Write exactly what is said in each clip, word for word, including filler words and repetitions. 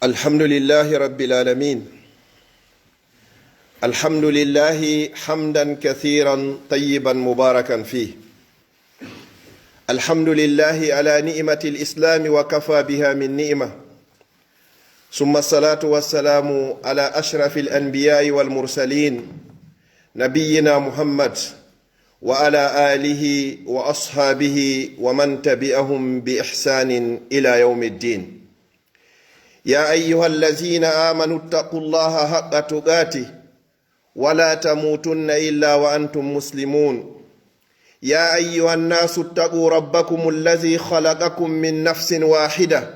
الحمد لله رب العالمين. الحمد لله حمدا كثيرا طيبا مباركا فيه. الحمد لله على نعمة الإسلام وكفى بها من نعمة. ثم الصلاة والسلام على أشرف الأنبياء والمرسلين نبينا محمد وعلى آله وأصحابه ومن تبعهم بإحسان إلى يوم الدين. يا أيها الذين آمنوا اتقوا الله حق تقاته ولا تموتن إلا وأنتم مسلمون. يا أيها الناس اتقوا ربكم الذي خلقكم من نفس واحدة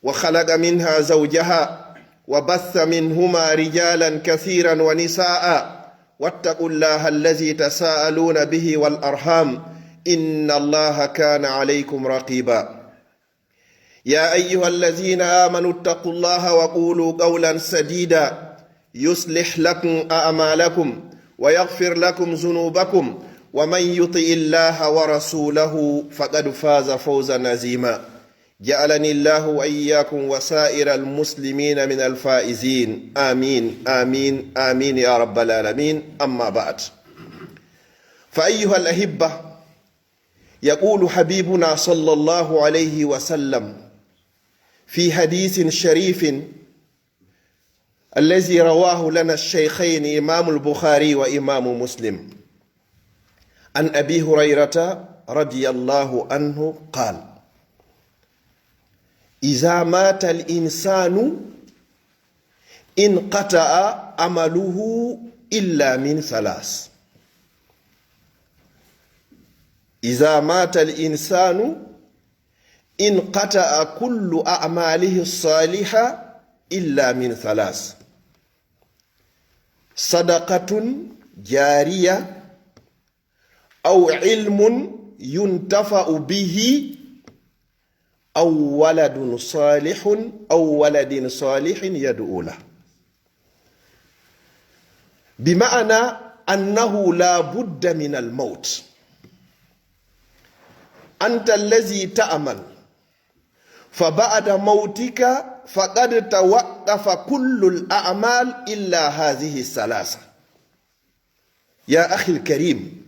وخلق منها زوجها وبث منهما رجالا كثيرا ونساء واتقوا الله الذي تساءلون به والأرحام إن الله كان عليكم رقيبا. يا أيها الذين آمنوا اتقوا الله وقولوا قولا سديدا يصلح لكم أعمالكم ويغفر لكم ذنوبكم ومن يطع الله ورسوله فقد فاز فوزا عظيما. جعلني الله وإياكم وسائر المسلمين من الفائزين. آمين، آمين، آمين يا رب العالمين. أما بعد. فأيها الأحبة، يقول حبيبنا صلى الله عليه وسلم في حديث شريف الذي رواه لنا الشيخين إمام البخاري وإمام مسلم، عن أبي هريرة رضي الله عنه قال: إذا مات الإنسان انقطع عمله إلا من ثلاث. إذا مات الإنسان انقطع كل أعماله الصالحة إلا من ثلاث: صدقة جارية، أو علم ينتفع به، أو ولد صالح، أو ولد صالح يدعو له. بمعنى أنه لا بد من الموت. أنت الذي تعمل، فبعد موتك فقد توقف كل الأعمال إلا هذه الثلاثة. يا أخي الكريم،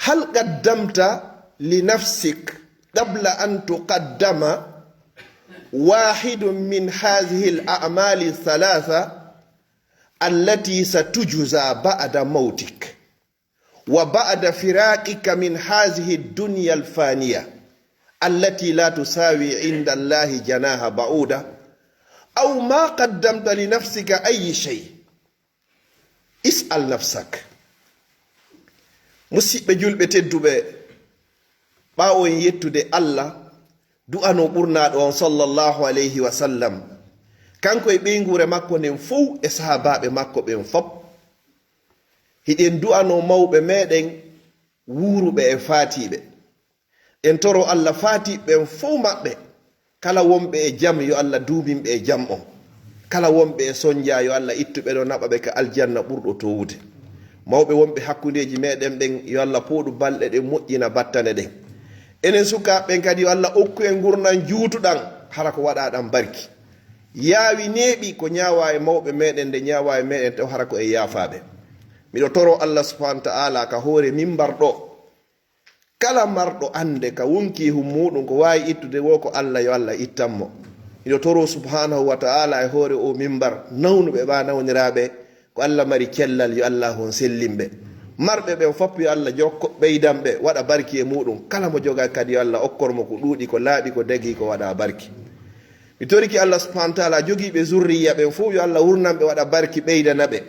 هل قدمت لنفسك قبل أن تقدم واحد من هذه الأعمال الثلاثة التي ستجزى بعد موتك وبعد فراقك من هذه الدنيا الفانية التي لا تساوي عند الله جناح بعوضة؟ أو ما قدمت لنفسك أي شيء؟ اسأل نفسك. Musidɓe julɓe tedduɓe, ɓaawo en yettude Allah, du'ano ɓurnaaɗo on sallallahu alayhi wa sallam, kanko e ɓeynguure makko nden fow e sahaabaaɓe makko ɓen fop, hiɗen du'ano mawɓe meɗen wuuruɓe e faatiiɓe. En toro Allah faatiiɓe ɓen fow maɓɓe, kala wonɓe e jam, yo Allah duumin ɓe e jam on. Kala wonɓe e sonja, yo Allah ittu ɓe ɗo, naɓa ɓe ka aljanna ɓurɗo towude. Mawɓe wonɓe hakkundeeji meɗen ɓen, yo Allah pooɗu balɗe ɗen, moƴƴina battane ɗen. Enen sukaaɓe ɓen kadi, yo Allah okku en ngurndan juutuɗan, hara ko waɗaaɗan barki. Yaawi neeɓi ko ñaawa e mawɓe meɗen, nde ñaawa e meɗen taw hara ko en yaafaaɓe. Miɗo toro Allah subhanahu wa ta'ala ka hoore mimbar ɗo, kala marɗo annde ka wonkiihun muuɗum ko waawi ittude woo ko Allah, yo Allah ittan mo. Miɗo toroo subhaanahu wa ta'ala e hoore oo mimbar, nawnuɓe ɓaa nawniraaɓe, ko Allah mari cellal, yo Allah on sellin ɓe. Marɓe ɓen fof, yo Allah jokko ɓeydan ɓe, waɗa barki e muuɗum. Kala mo jogaaki kadi, yo Allah okkor mo ko ɗuuɗi, ko laaɓi, ko dagii, ko waɗa barki. Mi toriki Allah subhaanahu wa ta'ala jogiiɓe zurriya ɓen fof, yo Allah wurnan ɓe, waɗa barki, ɓeydana ɓe.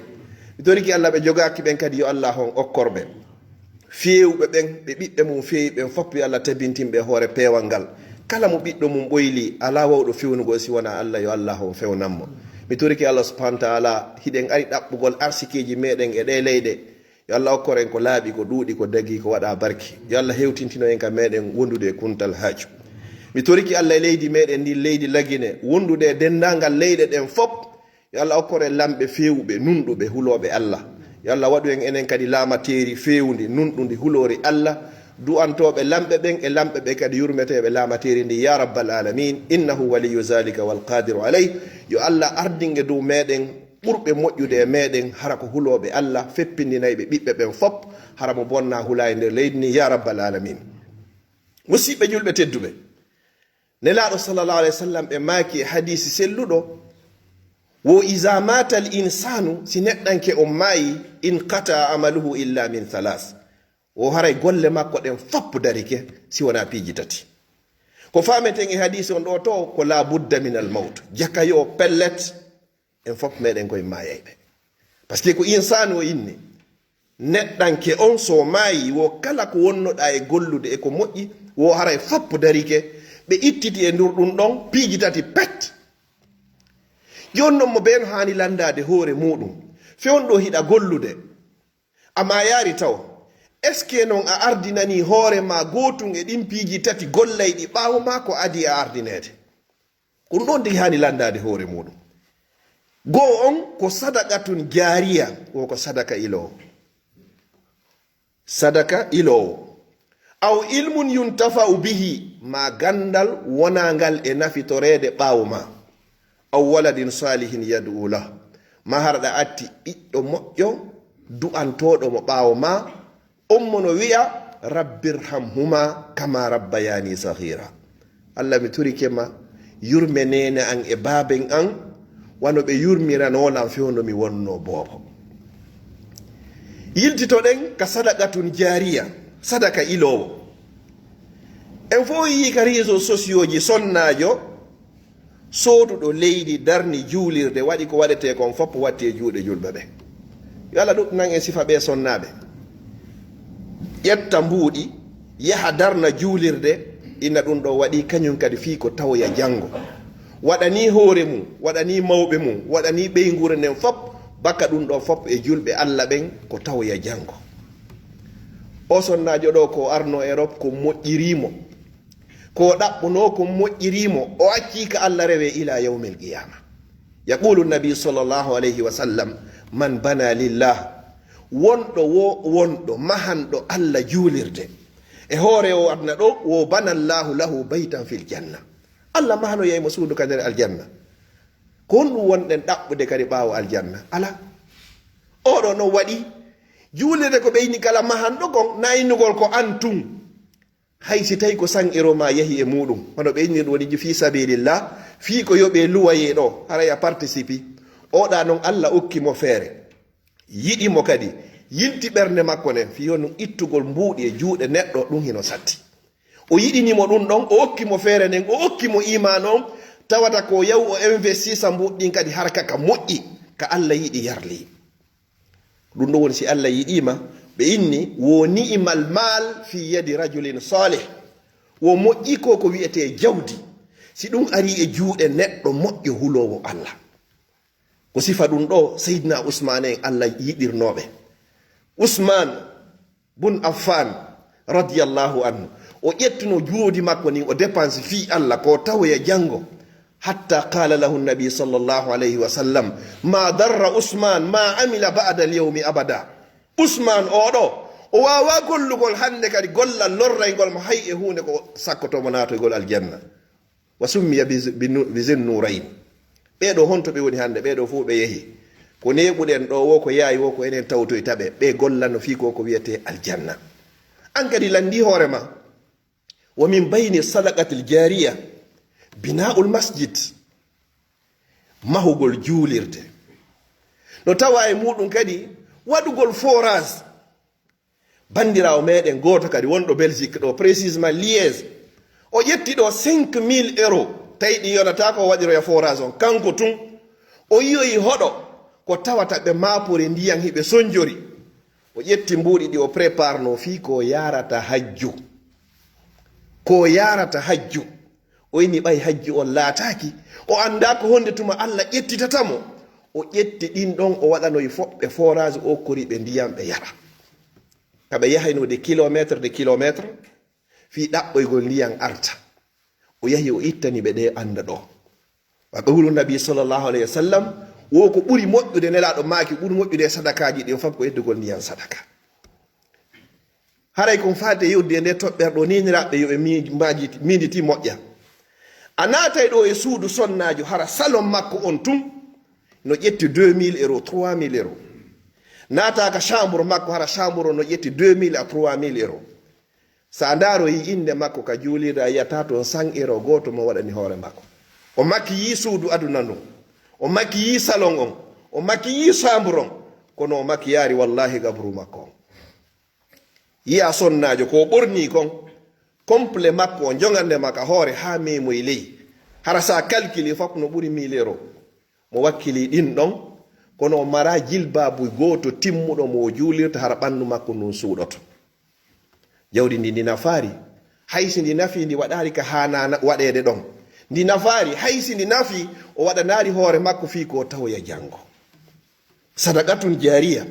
Mi toriki Allah ɓe jogaaki ɓen kadi, yo Allah on okkor ɓe. Feewuɓe ɓen, ɓe ɓiɓɓe mum feewi ɓen fof, yo Allah tabintin ɓe e hoore peewal ngal. Kala mo ɓiɗɗo mum ɓoyli, alaa waawɗo feewnugol si wonaa Allah, yo Allah on feewnan mo. Mi torike Allah subhaanahu wa ta'ala, hiɗen ari ɗaɓɓugol arsikeeji meɗen e ɗee leyɗe. Yo Allah okkor en ko laaɓi, ko ɗuuɗi, ko dagii, ko waɗa barki. Yo Allah hewtintino en ka meɗen wondude e kuntal haaju. Mi toriki Allah e leydi meɗen ndin, leydi Lagine, wondude e denndaangal leyɗe ɗen fof. Yo Allah okkor en lamɓe feewuɓe, nunɗuɓe, hulooɓe Allah. Yo Allah waɗu en enen kadi laamateeri feewundi, nunɗundi, huloori Allah. du'antooɓe lamɓe ɓen e lamɓe ɓe kadi yurmeteeɓe laamateeri ndi, ya rabbal alamin, innahu waliyu zalika wal qadiru alayh. Yo Allah ardin e dow meɗen ɓurɓe moƴƴude e meɗen, hara ko hulooɓe Allah, feppindinayɓe ɓiɓɓe ɓen fop, hara mo bonna hulaay nder leydi ndi, ya rabbal alamin. Musiɓɓe julɓe tedduɓe, Nelaaɗo sallallahu alayhi wa sallam ɓe maaki e hadiisi selluɗo, wo iza matal insanu, si neɗɗanke on maayi, inqata amaluhu illa min thalas. Wo haray golle makko ɗen fop darike, si wonaa piiji tati. Ko faameten e hadiisi on ɗo to, ko la budda min al mawt. Jaka yo pellet, en fop meɗen koye maayayɓe. Parce que ko insaanu o inni. Neɗɗanke on so maayi, wo kala ko wonnoɗaa e gollude e ko moƴƴi, wo haray fop darike, ɓe ittiti e ndur ɗum ɗon piiji tati pet. Jooni non mo bee no haani lanndaade hoore muuɗum, fewndo hiɗa gollude, a maayaari taw. Est-ce que non a ardinanii hoore ma gootum e ɗin piiji tati gollayɗi ɓaawo ma ko adii a ardineede? Ko ɗum ɗon tigi haani lanndaade hoore muuɗum. Goo on ko sadaqatun jaariya, wo ko sadaka iloowo. Sadaka iloowo. Aw ilmun yuntafa'u bihi, ma ganndal wonaangal e nafitoreede ɓaawo ma. Aw waladin salihin yad'u lah, ma harɗa atti ɓiɗɗo moƴƴo du'antooɗo mo ɓaawo ma, on mo no wi'a, "Rabbirhamhuma kama rabbayani saghira." Allah, mi torike ma, yurme neene an e baaben an, wano ɓe yurmiranoo lan fewndo mi wonnoo boobo. Yiltitoɗen ka sadaqatun jaariya, sadaka iloowo. En fof yii ka réseaux sociaux ji sonnaajo, sooduɗo leydi darni juulirde, waɗi ko waɗetee kon fof, watti e juuɗe julɓe ɓe. Yo Allah ɗuɗɗinan en sifa ɓe sonnaaɓe. Ƴetta mbuuɗi, yaha darna juulirde, ina ɗum ɗo waɗi kañum kadi fii ko tawoya janngo. Waɗani hoore mum, waɗani mawɓe mum, waɗani ɓeynguure nden fof, baka ɗum ɗo fof e julɓe Allah ɓen ko tawoya janngo. O sonnaajo ɗo ko arno Europe ko moƴƴiri mo. Ko ɗaɓɓunoo ko moƴƴirii mo, o accii ka Allah rewe ila yawmil qiyama. Yaqulu nabi sallallahu alayhi wa sallam, "Man bana lillah," wonɗo wo wonɗo mahanɗo Allah juulirde e hoore o aduna ɗo, wo bana Allahu lahu baytan fil janna. Allah mahanoyay mo suudu ka nder aljanna. Ko honɗum wonɗen ɗaɓɓude kadi ɓaawo aljanna? Alaa. Oɗo no waɗi juulirde ko ɓeyni kala mahanɗo kon, naynugol ko an tun. Hay si tawi ko cent euro ma yahi e muɗum, hono ɓe inni ɗum woni fi sabilillah, fii ko yoɓe luwaye ɗo, haray a participi. Oɗa noon Allah okki mo feere, yiɗi mo kadi, yilti ɓernde makko nden, fii honɗum ittugol mbuuɗi e juuɗe neɗɗo, ɗum hino satti. O yiɗini mo ɗum ɗon, o okki mo feere nden, o okki mo iman on, tawata ko yaw o investisa mbuuɗi ɗin kadi harka ka moƴƴi, ka Allah yiɗi yarli. Ɗum ɗo woni si Allah yiɗiima, ɓe inni, wo ni'imal mal fi yadi rajulin salih. Wo moƴƴi ko ko wi'etee jawdi. Si ɗum ari e juuɗe neɗɗo moƴƴo huloowo Allah. Ko sifa ɗum ɗo Seydina Usmaan en Allah yiɗirnooɓe. Usmaan bun Affan radiyallahu anhu, o ƴettuno juuɗi makko nin o dépense fii Allah ko tawoya janngo. Hatta qala lahu nabi sallallahu alayhi wa sallam, "Ma darra Usman ma amila ba'da al-yawmi abada." Usman oɗo, o waawa gollugol hannde kadi gollal lorraygol mo hay e huunde ko sakkoto mo naatoygol aljanna. Wa summiya bi, bi nu-, bi Zin Nurayn. Ɓee ɗo honto ɓe woni hannde? Ɓee ɗo fof ɓe yehi. Ko neeɓuɗen ɗo wo ko yaayi wo ko enen tawtoyta ɓe. Ɓe gollano fii ko ko wiyetee aljanna. An kadi lanndii hoore ma. Wa min bayni sadaqatil jaariya, bina'ul masjid, mahugol juulirde. No tawa e muɗum kadi waɗugol forage. Banndiraawo meɗen gooto kadi wonɗo Belgique ɗo, précisément Liège, o ƴetti ɗo cinq mille euros, tawi ɗi yonata ko o waɗiroya forage on, kanko tun. O yiyoyi hoɗo ko tawata ɓe maapore ndiyan hiɓe sonjori. O ƴetti mbuuɗi ɗi o préparno fii ko yarata hajju. Ko yarata hajju. O inni ɓay hajju on laataaki. O anndaa ko honde tuma Allah ƴettitata mo. O ƴetti ɗin ɗon, o waɗanoyi fof ɓe forage, o okkori ɓe ndiyan ɓe yara. Ka ɓe yahayno de kilomètre de kilomètre, fii ɗaɓɓoygol ndiyan arta. O yahi o ittani ɓe ɗe annda ɗo. Wa qawlu nabi sallallahu alayhi wa sallam, wo ko ɓuri moƴƴude, Nelaaɗo maaki, ɓuri moƴƴude e sadakaaji ɗin fof ko eddugol ndiyan sadaka. Haray kon faati e yewtidde e nde toɓɓere ɗo, niniraaɓe yo ɓe mi-, maaji-, miijiti moƴƴa. A naatay ɗo e suudu sonnaajo, hara salon makko on tun no ƴetti deux mille euros, trois mille euros. Naata ka chambre makko, hara chambre on no ƴetti deux mille à trois mille euros. Sa ndaaroyi innde makko ka juulirde, a yiyata toon cent euros gooto mo waɗani hoore makko. O makkiyii suudu aduna ndun. O makkiyii salon on. O makkiyii chambre on. Kono o makkiyaali wallaahi gabru makko on. Yiya sonnaajo ko o ɓornii kon, complet makko o, jogande makko hoore haa meemoyi ley. Hara sa calculi fof no ɓuri mille euros. Mo wakkili ɗin ɗon, kono o maraa jilbaabu gooto timmuɗo mo o juulirta, hara ɓanndu makko ndun suuɗoto. Jawdi ndi, ndi nafaali. Hay si ndi nafii, ndi waɗaali ka haanaana waɗeede ɗon. Ndi nafaali. Hay si ndi nafii, o waɗanaali hoore makko fii ko o tawoya janngo. Sadaqatun jaariya.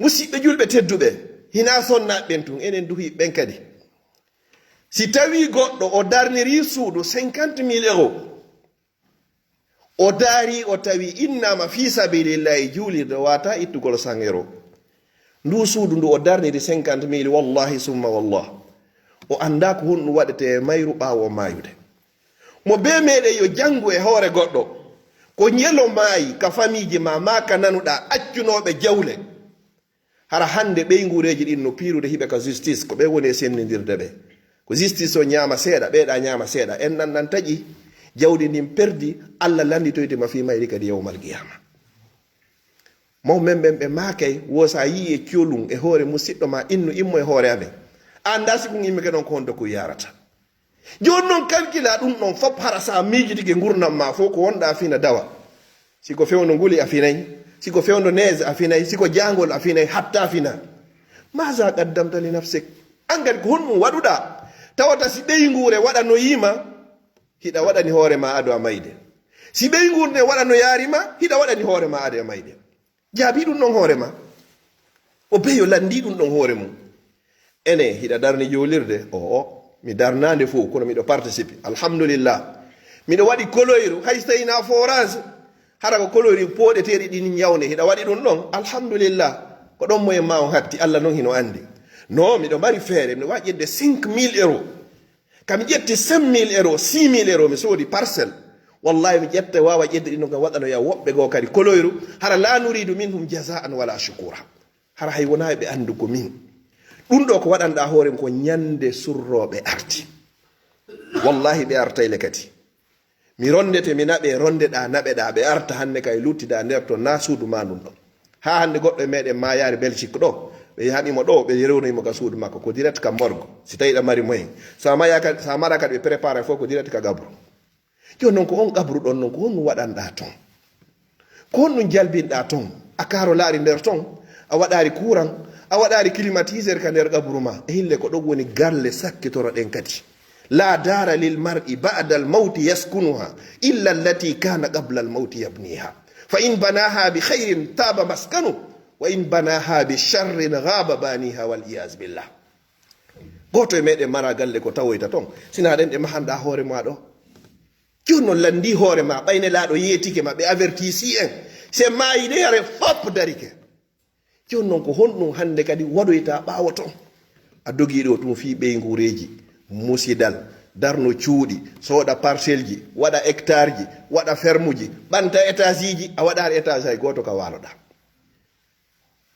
Musiɓɓe julɓe tedduɓe, hinaa sonnaaɓe ɓen tun, enen duhiiɓe ɓen kadi. Si tawii goɗɗo o darnirii suudu cinquante mille euros, o daari, o tawi innaama fii sabilillahi juulirde, o waawataa ittugol cent euros. Nduu suudu ndu o darniri cinquante mille, wallahi summa wallah, o anndaa ko honɗun waɗetee e mayru ɓaawo maayude. Mo bee meɗen yo janngu e hoore goɗɗo, ko njelo maayi ka famiiji maa, maa ka nanuɗaa accunooɓe jawle. Hara hannde ɓeynguureeji ɗin no piirude hiɓe ka justice, ko ɓe woni e senndindirde ɓe. Ko justice o ñaama seeɗa, ɓeeɗa ñaama seeɗa. En nan nan taƴi, jawdi ndin perdi, Alla lannditoyte ma fii mayri kadi yawmal qiyaama. Mawɓe men ɓen ɓe maakay, wo sa yi'i e colun e hoore musiɗɗo ma innu immo e hoore amen. A anndaa si kun immike ɗon ko honto kun yaarata. Jooni non, kalkila ɗum ɗon fof, hara sa miijitike ngurndan ma fof, ko wonɗa fina dawa. Si ko fewndo nguli a finay, si ko fewndo neige a finay, si ko jaangol a finay, hatta fina. Maza qaddamta li nafsik? An kadi ko honɗum waɗuɗa? Tawata si ɓeynguure waɗanoyima, hiɗa waɗani hoore ma ado a mayde. Si ɓeynguure nde waɗanoyarima, hiɗa waɗani hoore ma ado a mayde. Jaabi ɗum ɗon hoore ma. O beyo lanndi ɗum ɗon hoore mum. Ene, hiɗa darni juulirde? O, o, mi darnaande fof, kono miɗo participe. Alhamdulillah. Miɗo waɗi koloyru, hay so tawii na forage, hara ko koloyru pooɗeteeɗi ɗin ñawne, hiɗa waɗi ɗum ɗon? Alhamdulillah. Ko ɗon moyen ma on hatti, Allah non hino anndi. No, miɗo mari feere, miɗo waɗi ƴetde cinq mille euros. Ka mi ƴetti cinq mille euros, six mille euros, mi soodi parcelle. Wallahi, mi ƴetta, waawa ƴettude ɗum, ngam waɗanoya woɓɓe goo kadi koloyru, hara la nuridu minhum jazaan wala shukura. Hara hay wonaa ɓe anndu ko min. Ɗum ɗo ko waɗanɗa hoore ko ñande surrooɓe arti. Wallahi, ɓe artay le kadi. Mi rondete, mi naɓe, rondeɗa, naɓeɗa, ɓe arta hannde kay luttida nder to na suudu ma ndun ɗon. Haa hannde goɗɗo e meɗen maayaari Belgique ɗo, ɓe yahani mo ɗo, ɓe rewnoyi mo ka suudu makko, ko direct ka morgue, si tawi ɗa mari moyen. Sa maya ka-, sa mara kadi ɓe préparé fof ko direct ka gabru. Jooni non ko on gabru ɗon non, ko honɗum waɗanɗa ton? Ko honɗum jalbinɗa ton? A kaaro laari nder ton, a waɗaari courant, a waɗaari climatiseur ka nder gabru ma. E hille ko ɗon woni galle sakkitoroɗen kadi. La dara lil mar'i ba'da al mawti yaskunuha illa allati kana qabla al mawti yabniha. Fa in banaha bi khairin taba maskanu, wa in banaha bi sharrin ghaba baniha wal iyaz billah. Gooto e meɗen mara galle ko tawoyta ton, sina ɗen ɗe mahanɗa hoore ma ɗo. Jooni non lanndi hoore ma, ɓay nelaaɗo yeetike ma, ɓe avertisi en. Se maayi de yare fop darike. Jooni non ko honɗum hannde kadi waɗoyta ɓaawo ton? A dogii ɗo tun fii ɓeynguureeji, musidal, darno cuuɗi, sooda parcelleji, waɗa hectareji, waɗa fermuji, ɓanta étageji, a waɗaari étage hay gooto ka waaloɗa.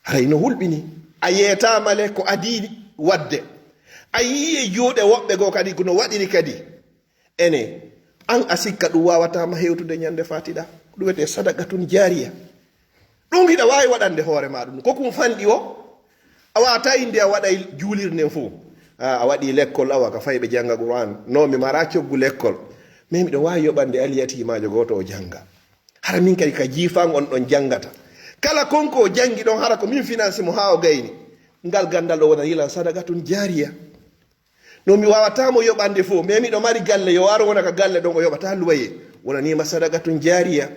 Haray no hulɓini. A yeetaama le ko adii waɗde. A yii e juuɗe woɓɓe goo kadi ko no waɗiri kadi. Ene, an a sikka ɗum waawataama hewtude ñande faatiɗa. Ko ɗum wiyetee sadaqatun jaariya. Ɗum hiɗa waawi waɗande hoore ma ɗum. Ko kun fanɗi o, a waata innde a waɗay juulirde nden fof. A, a waɗi lekkol awa ka fayɓe jannga Qur'an. No mi mara coggu lekkol. Mais miɗo waawi yoɓande aliyatiimaajo gooto o jannga. Hara min kadi ka jiifan on ɗon janngata. Kala kon ko o janngi ɗon, hara ko min finansi mo haa o gayni. Ngal ganndal o wonani lan sadaqatun jaariya. No mi waawata mo yoɓande fof, mais miɗo mari galle, yo aro wona ka galle ɗon, o yoɓata luwaye. Wonaniima sadaqatun jaariya.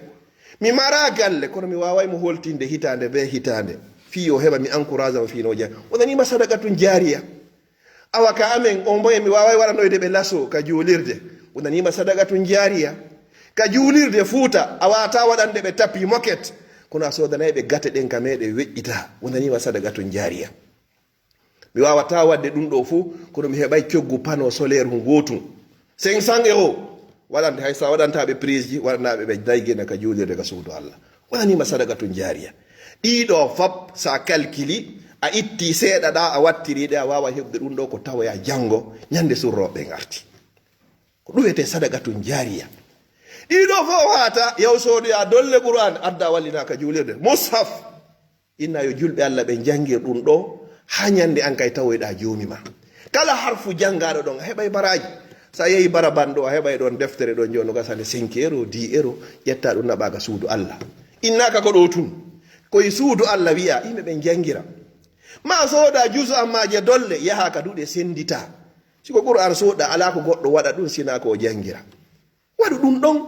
Mi mara galle, kono mi waaway mo holtinde hitaande be hitaande. Fii o heɓa mi encourage mo fii no o jannga. Wonaniima sadaqatun jaariya. Awa ka amen, on mboyen mi waaway waɗanoyde ɓe laso ka juulirde. Wonaniima sadaqatun jaariya. Ka juulirde Fuuta, a waata waɗande ɓe tapi moket. Kono a soodanay ɓe gate ɗen ka meɗen weƴƴita. Wonaniima sadaqatun jaariya. Mi waawataa waɗde ɗum ɗo fuu, kono mi heɓay coggu panneau solaire hun gootun. Cinq cents euros. Waɗante, hay sa waɗanta ɓe prix ji, waɗana ɓe ɓe daygina ka juulirde ka suudu Allah. Waɗaniima sadaqatun jaariya. Ɗiɗo fop, sa calculi, a itti seeɗa ɗa, a wattiri ɗe, a waawa heɓde ɗum ɗo ko tawoya janngo, ñande surrooɓe ɓen arti. Ko ɗum wiyetee sadaqatun jaariya. Ɗiɗo fof haata, yaw soodoya dolle Qur'an, adda wallina ka juulirde. Mushaf. Inna yo julɓe Allah ɓe njanngir ɗum ɗo, haa ñande an kay tawoyɗa joomi ma. Kala harfu janngaaɗo ɗon, a heɓay baraaji. So a yehi Baraban ɗo, a heɓay ɗon deftere ɗon jooni no gasande cinq euro, dix euro, ƴetta ɗum naɓa ka suudu Allah. Innaaka ko ɗo tun. Ko e suudu Allah wiya, yimɓe ɓen njanngira. Ma sooda juzu amma je dolle, yaha ka duɗe senndita. Si ko Qur'an sooda, alaa ko goɗɗo waɗa ɗum sina ko o janngira. Waɗu ɗum ɗon.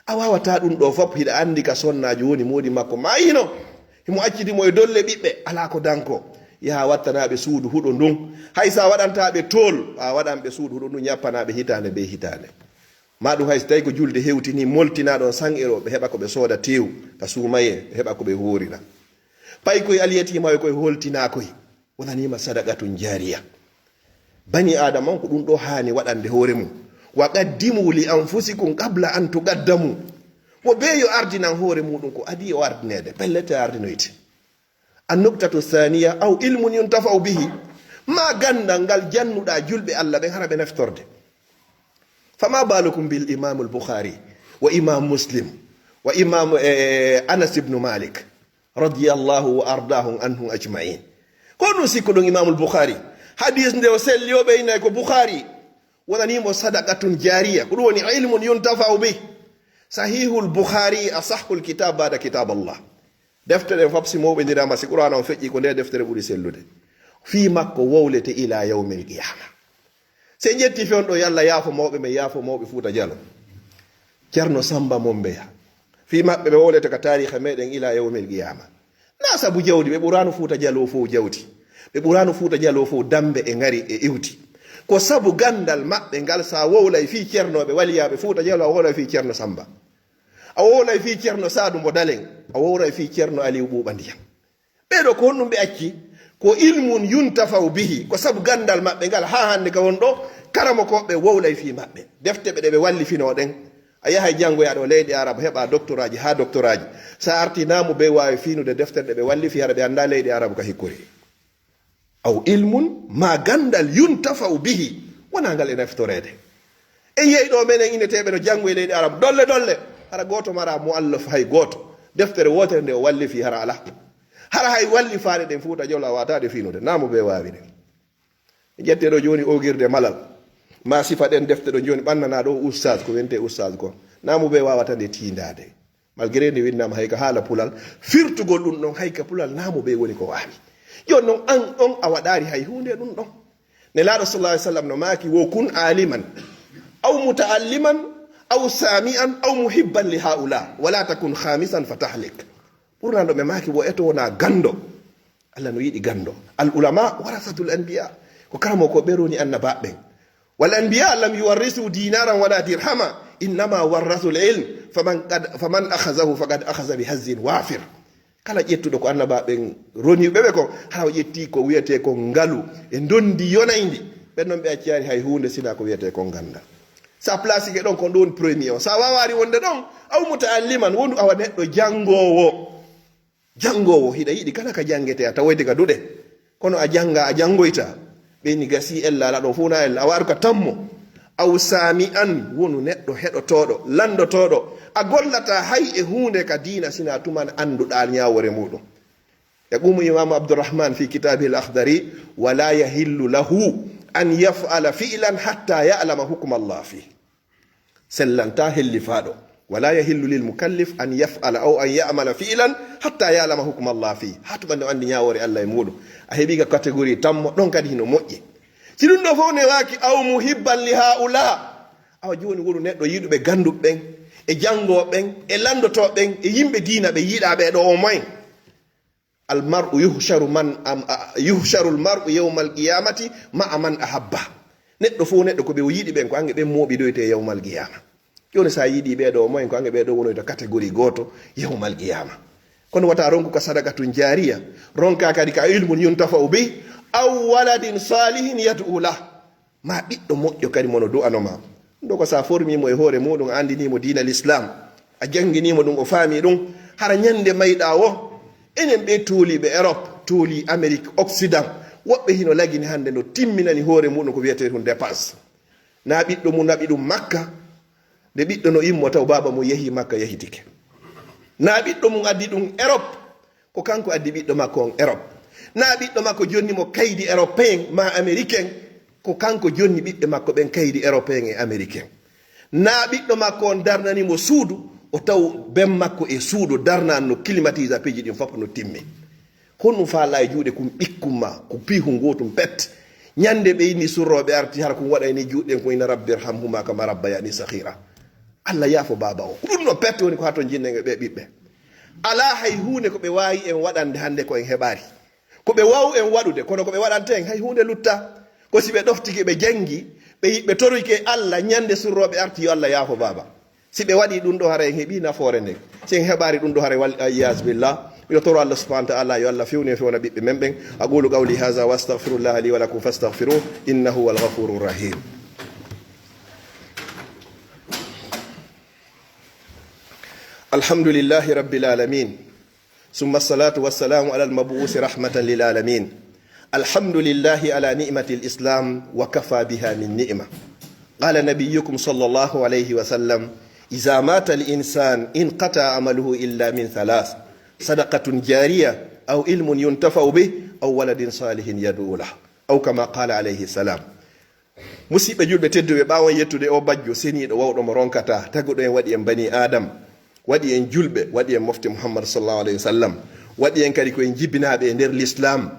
A waawataa ɗum ɗo fop, hiɗa anndi ka sonnaajo woni moodi makko maayino. Himo acciti mo e dolle ɓiɓɓe, alaa ko danko. Yaha wattanaaɓe suudu huɗo ndun. Hay sa waɗantaa ɓe tool, a waɗan ɓe suudu huɗo ndun, ñappanaa ɓe hitaande be hitaande. Ma ɗum hay so tawi ko julde hewtini, moltinaa ɗon cent euro, ɓe heɓa ko ɓe sooda teewu ka suumayee, ɓe heɓa ko ɓe hoorira. Pay koye alyatiima, koye holtinaa koye. Wonaniima sadaqatun jaariya. Bani Aadama on ko ɗum ɗo haani waɗande hoore mum. Wa qaddimu li anfusikum qabla an tuqaddamu. Wo bee yo ardinan hoore muɗum ko adii o ardineede, pellet a ardinoyte. An nuktatu thaniya, aw ilmun yuntafa'u bihi. Ma ganndal ngal jannuɗa julɓe Allah ɓen hara ɓe naftorde. Fama balukum bil imamul Bukhari wa imam Muslim wa imam, eh, Anas ibn Malik. Radiyallahu wa ardahum anhum ajma'in. Ko ɗum sikkuɗon Imamul Bukhari? Hadis nde o selli o ɓeynay ko Bukhari. Wonani mo sadaqatun jariya. Ko ɗum woni ilmun yuntafa'u bih. Sahihul Bukhari asahhul kitab ba'da kitab Allah. Defte ɗen fop si mawɓe ndiraama, si Qur'an on feƴƴi, ko nde deftere ɓuri sellude. Fii makko wowlete ila yawmil qiyama. Se ƴetti fewndo, yo Allah yaafo mawɓe men, yaafo mawɓe Fuuta Jalo. Ceerno Samba Mombeya. Fii maɓɓe ɓe wowlete ka taariha meɗen ila yawmil qiyama. Na sabu jawdi, ɓe ɓuraano Fuuta Jalo fow jawdi. Ɓe ɓuraano Fuuta Jalo fow dambe e ngari e iwdi. Ko sabu gandal maɓɓe ngal, sa wowlay fii ceernooɓe waliyaaɓe Fuuta Jalo, a wowlay fii Ceerno Samba. A wowlay fii Ceerno Saadu Mbo Dalen, a wowlay fii Ceerno Aliw Ɓuuɓa Ndiyam. Ɓeeɗo ko honɗum ɓe acci? Ko ilmun yuntafa'u bihi, ko sabu gandal maɓɓe ngal haa hannde ka won ɗo, karamokooɓe wowlay fii maɓɓe. Defte ɓe ɗe ɓe wallifinoo ɗen, a yahay janngoyaa ɗo leyɗe Arab, heɓa doctoraaji haa doctoraaji. Sa arti naamu be waawi fiinude deftere ɗe ɓe wallifi, hara ɓe anndaa leyɗe Arab ka hikkori. Aw ilmun, ma gandal yuntafa'u bihi, wonaa ngal e naftoreede. En yehi ɗo menen inneteeɓe no janngo e leyɗe Arab, dolle dolle. Hara gooto mara muallaf hay gooto. Deftere wootere nde o wallifi hara alaa. Hara hay wallifaade ɗen Fuuta Jolo a waataade fiinude. Naamu be waawi ɗen. Ƴette ɗo jooni oogirde malal. Ma sifa ɗen defte ɗo jooni ɓannanaa ɗo ustaz, ko wiyetee ustaz ko. Naamu be waawata nde tiindaade. Malgré nde winnaama hay ka haala pulal, firtugol ɗum ɗon hay ka pulal naamu be woni ko waawi. Jooni non an ɗon a waɗaari hay huunde ɗum ɗon. Nelaaɗo sallallahu alaihi wasallam no maaki, wo kun aliman, aw muta'alliman, aw sami'an, aw muhibban li haula, wala takun khamisan fa tahlik. Ɓurnanɗo ɓe maaki, wo eto wona ganndo. Allah no yiɗi ganndo. Al ulama warasatul anbiya. Ko karamoko ɓe roni annabaaɓe ɓen. Wal anbiya lam yuwarrisu dinaran wala dirhama, innama warrasul ilm, faman qad, faman akhazahu faqad akhaza bi hazzin wafir. Kala ƴettuɗo ko annabaaɓe ɓen roniɓe ɓe kon, hara o ƴetti ko wiyetee ko ngalu e ndondi yonayndi. Ɓen non ɓe accaani hay huunde sina ko wiyetee ko gandal. Sa plasike ɗon ko ɗon premier o. Sa wawaari wonde ɗon, aw muta'alliman, wondu awa neɗɗo janngoowo. Janngoowo, hiɗa yiɗi kala ka janngete a tawoyde ka duɗe. Kono a jannga, a janngoyta. Ɓeyni gasi ella ala ɗo fof na ella. A waɗu ka tammo. Aw sami'an, wonu neɗɗo heɗotooɗo, lanndotooɗo. A gollata hay e huunde ka diina sina tuman annduɗa ñaawoore muɗum. Yaqumu Imaamu Abdurrahman fi kitaabihi al-Akhdari, wala yahillu lahu an yaf'ala fi'lan hatta ya'lama hukma Allah fih. Sellantaa hellifaaɗo. Wala yahillu lil mukallif an yaf'ala aw an ya'mala fi'lan hatta ya'lama hukma Allah fih. Haa tuɓa nde o anndi ñaawoore Allah e muɗum. A heɓi ka catégorie tammo, ɗon kadi hino moƴƴi. Si ɗum ɗo fof newaaki, aw muhibban li haula. Awa jooni wonu neɗɗo yiɗuɓe gannduɓe ɓen, e janngooɓe ɓen, e lanndotooɓe ɓen, e yimɓe diina ɓe yiɗa ɓe ɗo au moins. Al mar'u yuhsharu man am, a, yuhsharu al mar'u yawmal qiyamati ma'a man ahabba. Neɗɗo fof neɗɗo ko ɓe o yiɗi ɓen, ko ange ɓen mooɓidoyte yawmal qiyama. Jooni sa yiɗi ɓeeɗo au moins ko ange ɓeeɗo wonoyta catégorie gooto yawmal qiyama. Kono wata ronku ka sadaqatun jariya, ronka kadi ka ilmun yuntafa'u bih, Aw waladin salihin yad'u lah. Ma ɓiɗɗo moƴƴo kadi mo no du'ano ma. Ɗum ɗo ko sa formi mo e hoore muɗum, a andini mo diina l'islam, a jangini mo ɗum, o faami ɗum, hara ñande mayɗa o, enen ɓe tooliiɓe Europe, tooli Amérique, Occident, woɓɓe hino lagini hande no timminani hoore muɗum ko wiyetee ɗum dépense. Na ɓiɗɗo mum naɓi ɗum Makka, nde ɓiɗɗo no immo taw baaba mum yehi Makka, yahitike. Na ɓiɗɗo mum addi ɗum Europe, ko kanko addi ɓiɗɗo makko on Europe. Na ɓiɗɗo makko jonni mo kaydi européen ma américain, ko kanko jonni ɓiɓɓe makko ɓen kaydi européen e américain. Na ɓiɗɗo makko on darnani mo suudu, o taw ben makko e suudu darnan no climatiseur peji ɗin fof no timmi. Honɗum faala e juuɗe kun ɓikkun ma, ko piihun gootun pet. Ñande ɓe inni surrooɓe arti, hara kun waɗayni juuɗe ɗen kun ina: "Rabbi irhamhuma kama rabbayani saghira." Allah yaafo baaba o. Ko ɗum no pet woni ko haa ton jinnen e ɓe ɓiɓɓe. Alaa hay huunde ko ɓe waawi en waɗande hande ko en heɓaari. Ko ɓe waawi en waɗude, kono ko ɓe waɗante en hay huunde lutta. Ko si ɓe ɗoftike, ɓe jangi, ɓe, ɓe toroyke Allah ñande surrooɓe arti, yo Allah yaafo baaba. Si ɓe waɗi ɗum ɗo, hara en heɓi nafoore nden. Si en heɓaari ɗum ɗo, hara wal iyaazu billah. Miɗo toro Allah subhanahu wa ta'ala yo Allah fewnu e fewna ɓiɓɓe men ɓen. أقول قولي هذا وأستغفر الله لي ولكم فاستغفروه إنه هو الغفور الرحيم. الحمد لله رب العالمين. ثم الصلاة والسلام على المبعوث رحمة للعالمين. الحمد لله على نعمة الإسلام وكفى بها من نعمة. قال نبيكم صلى الله عليه وسلم: "إذا مات الإنسان انقطع عمله إلا من ثلاث: صدقة جارية أو علم ينتفع به أو ولد صالح يدعو له." أو كما قال عليه السلام. Musidɓe julɓe tedduɓe, ɓaawo yettude o bajjo seniiɗo wawɗo mo ronkata, taguɗo en, waɗi en bani Adam, waɗi en julɓe, waɗi en mofte Muhammad sallallahu alayhi wa sallam, waɗi en kadi ko en jibinaaɓe e nder l'islam.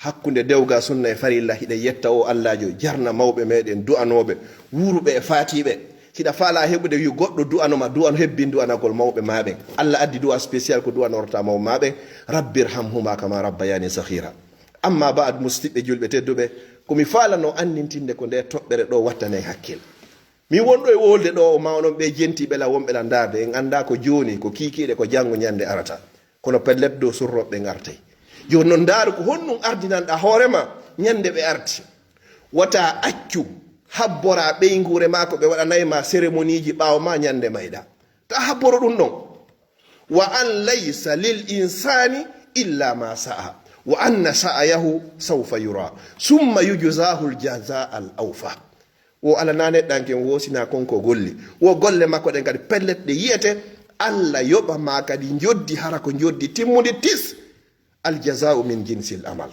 Hakkunde dewga, sunna e farilla, hiɗen yetta o Allaajo, jarna mawɓe meɗen du'anooɓe, wuuruɓe e faatiiɓe. Hiɗa faala heɓude wi goɗɗo du'ano ma, du'ano hebbin du'anagol mawɓe ma ɓen. Allah addi du'a spécial ko du'anorta mawɓe ma ɓen: "Rabbi irhamhuma kama rabbayani saghira." Amma ba'd, musidɓe julɓe tedduɓe, ko mi faalano anndintinde ko nde toɓɓere ɗo wattanen hakkil. Mi wonɗo e wolde ɗo, o ma onon ɓe jentiiɓe la, wonɓe la ndaarde, en anndaa ko jooni, ko kiikiiɗe, ko janngo ñannde arata. Kono pellet dow surroɓe ɓen artay. Jooni non ndaaru ko honɗum ardinanɗa hoore ma ñannde ɓe arti. Wata accu habbora ɓeynguure ma ko ɓe waɗanay ma cérémonieji ɓaawo ma ñannde mayɗa. Ta habboro ɗum ɗon. وأن ليس للإنسان إلا ما سعى وأن سعيه سوف يرى ثم يجزاه الجزاء الأوفى. Wo ala na neɗɗanke wosina kon ko golli. Wo golle makko ɗen kadi pellet ɗe yi'ete. Allah yoɓa ma kadi njoddi, hara ko njoddi timmundi tis. الجزاء من جنس العمل.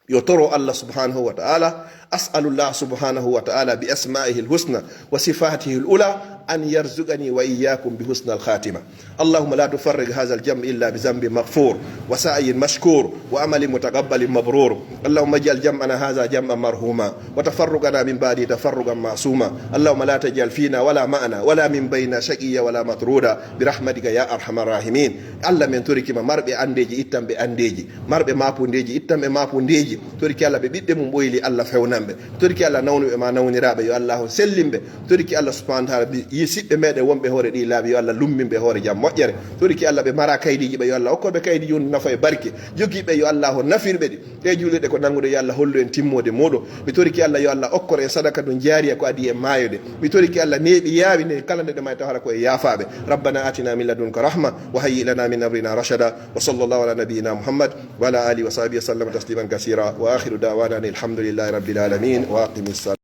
Yo toro Allah subhanahu wa ta'ala, أسأل الله سبحانه وتعالى بأسمائه الحسنى وصفاته العلى أن يرزقني وإياكم بحسن الخاتمة. اللهم لا تفرق هذا الجمع إلا بذنب مغفور وسعي مشكور وعمل متقبل مبرور. اللهم اجعل جمعنا هذا جمعا مرحوما وتفرقنا من بعده تفرقا معصوما. اللهم لا تجعل فينا ولا معنا ولا من بيننا شقيا ولا مطرودا برحمتك يا أرحم الراحمين. Allah, men toriki ma, marɓe andeeji, ittan ɓe andeeji. Marɓe maapundeeji, ittan ɓe maapundeeji. Toriki Allah, ɓe ɓiɓɓe mum ɓoyli, Allah fewnan ɓe. Toriki Allah, nawnuɓe ma nawniraaɓe, yo Allah on sellin ɓe. Toriki Allah subhanahu wa ta'ala, ɓe yi siɓɓe meɗen wonɓe hoore ɗi laabi, yo Allah lummin ɓe hoore jam moƴƴere. Toriki Allah, ɓe mara kaydiiji ɓe, yo Allah okkor ɓe kaydiiji on nafa e barke. Jogiiɓe, yo Allah on nafir ɓe ɗi. Ɗe juulirɗe ko nanngude, yo Allah hollu en timmoode muuɗum. Mi toriki Allah, yo Allah okkor en sadaka ɗum jaariya ko adii en maayude. Mi toriki Allah, neeɓi yaawi nde kala nde ɗe may taw hara ko e yaafaaɓe. ربنا آتنا من لدنك رحمة وهيئ لنا من أمرنا رشدا. وصلى الله على نبينا محمد وعلى آله وصحبه وسلم تسليما كثيرا. وآخر دعوانا أن الحمد لله رب العالمين. وأقم الصلاة.